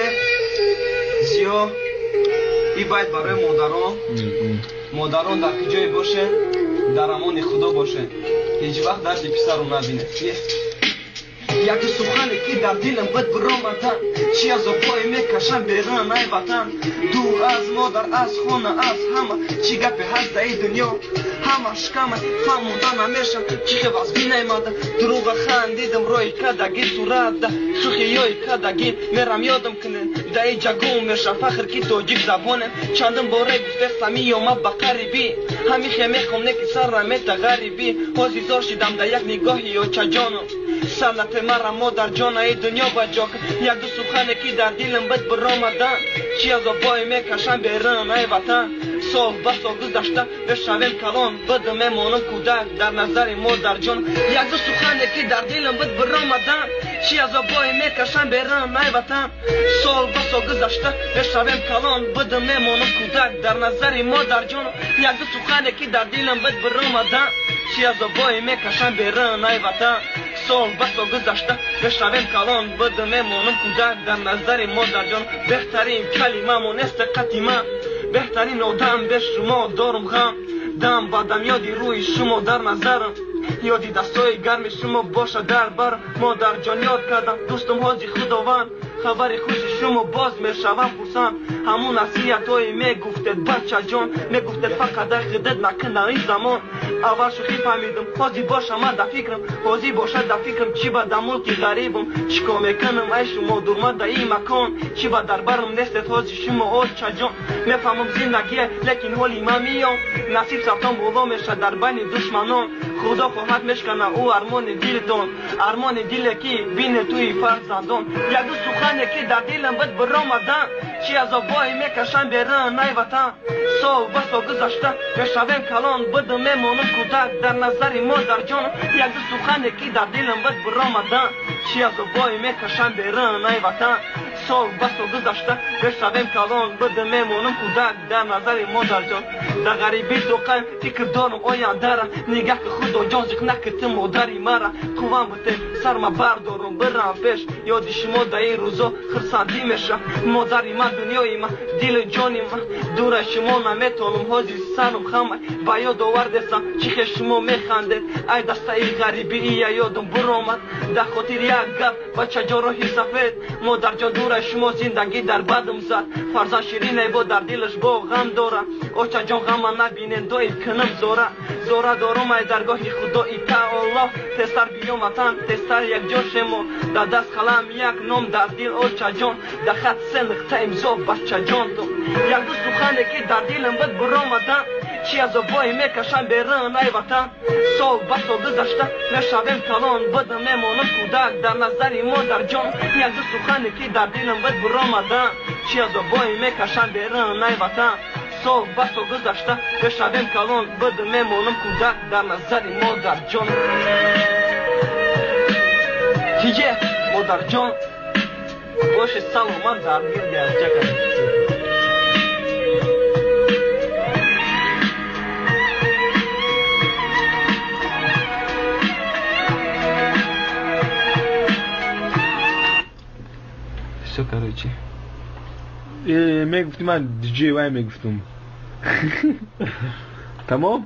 Е зиё и байт барои модарон. Модарон дар куҷое боше, дар амони Худо боше, ҳеҷ вақт дарди писарро набинед. Яке сухане ки дар дилам буд биромадан, чӣ азобҳое мекашам берун ай ватан. Дур аз модар, аз хона, аз ҳама, чӣ гапе ҳаст дар ин дунё, ҳамаш кама, фаҳмонда намешам чӣ хел вазбин аймада. Дурӯға хандидам роҳи кадаги суратда, шӯхиёи кадаги мерам ёдам кунен, дар ин ҷа гум мешам фахр ки тоҷик забонем. Чандин боре гуфтестам иёма ба қарибӣ, ҳамихе мехом не ки сарра мета ғарибӣ. Ҳозир зор шидам дар як нигоҳи очаҷоном, санате мара модарҷон аи дунё ба ҷо кун. Якду сухане ки дар дилам буд биромадан, чӣ азобҳое мекашам берун ай ватан. Сол ба сол гузашта мешавем калон, будам мемонам кӯдак дар назари модарҷон. Якду сухане ки дар дилам буд биромадан, чӣ азобҳое мекашам берун ай ватан. Сол ба сол гузашта мешавем калон, будам мемонам кӯдак дар назари модарҷон. Якду сухане ки дар дилам буд биромадан, чӣ азобҳое мекашам берун ай ватан. Сол ба сол гузашта мешавем калон, будам мемонам кӯдак дар назари модарҷон. Беҳтарин калимамо нест қати ман, беҳтарин одам бе шумо дорум ғам. Дам ба дам ёди рӯи шумо дар назарам, ёди дастҳои гарми шумо боша дар бар. Модарҷон ёд кардам дӯстум ҳози Худованд, хабари хуши шумо боз мешавам хурсанд. Ҳамун насиҳатҳое мегуфтед бачаҷон, мегуфтед фақат дар хидат накун дар ин замон. Аввал шӯхӣ фаҳмидам, ҳозир боша ман дар фикрам, ҳозир бошад дар фикрам чӣ ба дар мулки ғарибам. Чӣ кор мекунам ай шумо дурман дар ин макон, чӣ ба дар барам нестед ҳозир шумо очаҷон. Мефаҳмам зиндагие, лекин ҳоли ман миён, насиб сафтон боло мешад дар байни душманон. Худо хоҳад мешкана ӯ армони дилтон, армони диле ки бине туи фарзандон. Якду сухане ки дар дилам буд биромадан, чӣ азобҳое мекашам берун ай ватан. Сол ба сол гузашта мешавем калон, будам мемонам кӯдак дар назари модарҷон. Якду сухане ки дар дилам буд биромадан, чӣ азобҳое мекашам берун ай ватан. Сол ба сол гузашта мешавем калон, будам мемонам кӯдак дар назари модарҷон. Дар ғарибӣ тоқаем фикр дорам ояндара, нигаҳ ки Худоҷон зиқ накард ту модари мара. Қуввам буте сарма бардорум бирам пеш, ёди шумо дар ин рӯзо хурсандӣ меша. Модари ман, дунёи ман, дилу ҷони ман, дур аз шумо наметонам ҳозир сарам хамай. Ба ёд овардесам чӣ хел шумо механдед, ай дастаи ғарибӣ ия ёдам биромад. Дар хотири як гап бачаҷон роҳи сафед, модарҷон дур аз шумо зиндагӣ дар бадам зад. Фарзанд ширине бо дар дилаш бо ғам дора, очаҷон ғама набинен доим кунам зора. Зора дорум ай даргоҳи Худои таоло, тезтар биём ватан, тезтар якҷо шемо. Дар даст қалам як ном дар дил очаҷон, дар хат се нуқта имзо бачаҷон ту. Якду сухане ки дар дилам буд биромадан, чӣ азобҳое мекашам берун ай ватан. Сол ба сол гузашта мешавем калон, будам мемонам кӯдак дар назари модарҷон. Якду сухане ки дар дилам буд биромадан, чӣ азобҳое мекашам берун ай ватан. Сол ба сол гузашта мешавем калон, будам мемонам кӯдак дар назари модарҷон. Тиҷе модарҷон боши саломат дар гирди аҷака. Всё, короче. Мегуфти ман диҷей вай мегуфтум. Тамом?